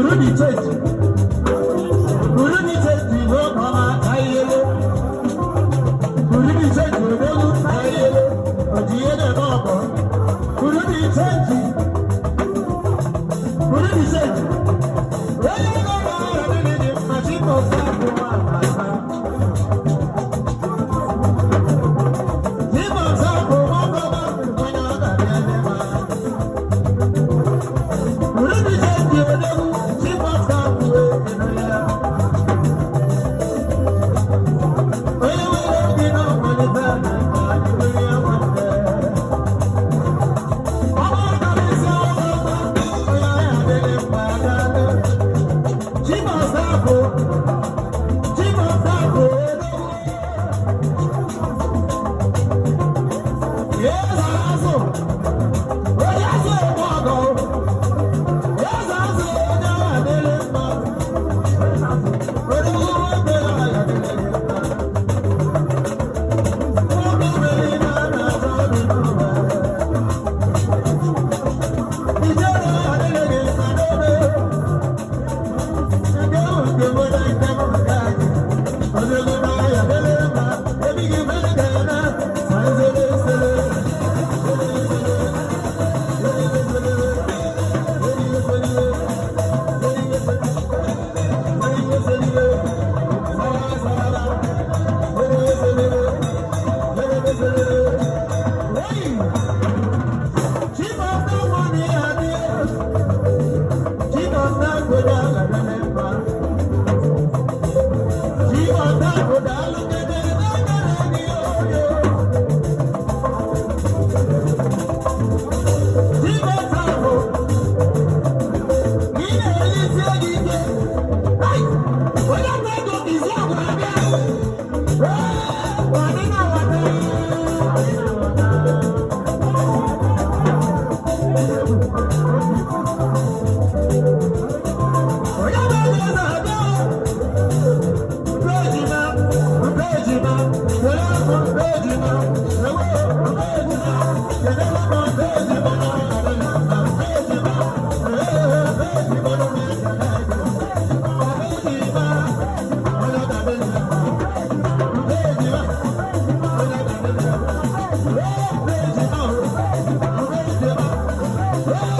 Bureau de change. Bureau de change nwoke ọma ka ihe. Bureau de change odogwu ka ihe. Oji ihe na-eme ọgọ. Bureau de change. Bureau de change. Onye ego na-arọ dị dị mma, chief of staff nwa ama. Chief of staff nwoke ọma, onye ọ ga-abịa mma. Bureau de change odogwu, chief of staff wee ya. Onye nwere obi na ọmalite na nwere ya nwanne. Ọ bụrụ na isi ọma, onye ahịa adịghị mma daalụ. Chief of staff, chief of staff odogwu. Eze azụ, onye azụ egbu ọgọ. Eze azụ, onye ahịa adịghị mma. Odogwu nwoke ahịa adịghị mma. Nwoke nwere ihe a na-achọ dị n'ụwa. Ijere adịghị mma n'obe. Nke ahụ nke mụ na nke m nke anyị. Odogwu n'ahịa adịghị mma. Ebighị m ego na sanzere sere. Chief of the money, Chief of the good, Chief of the good, look at the Chief of the. Ị na-elisi ego ike. Hey! Onye nwe ego izu ọgwụ abịa. Ee, wani na wata. Onye nwe ego na-abịa. Mpe ejima, mpe ejima, were afọ mpe ejima, ewe mpe ejima, kedere m mpe ejima na mpe ejima, ee mpe ejima na mpe ejima, onye ga-adị mma, mpe ejima, onye ga-adị mma, ee mpe ejima, mpe ejima, ee.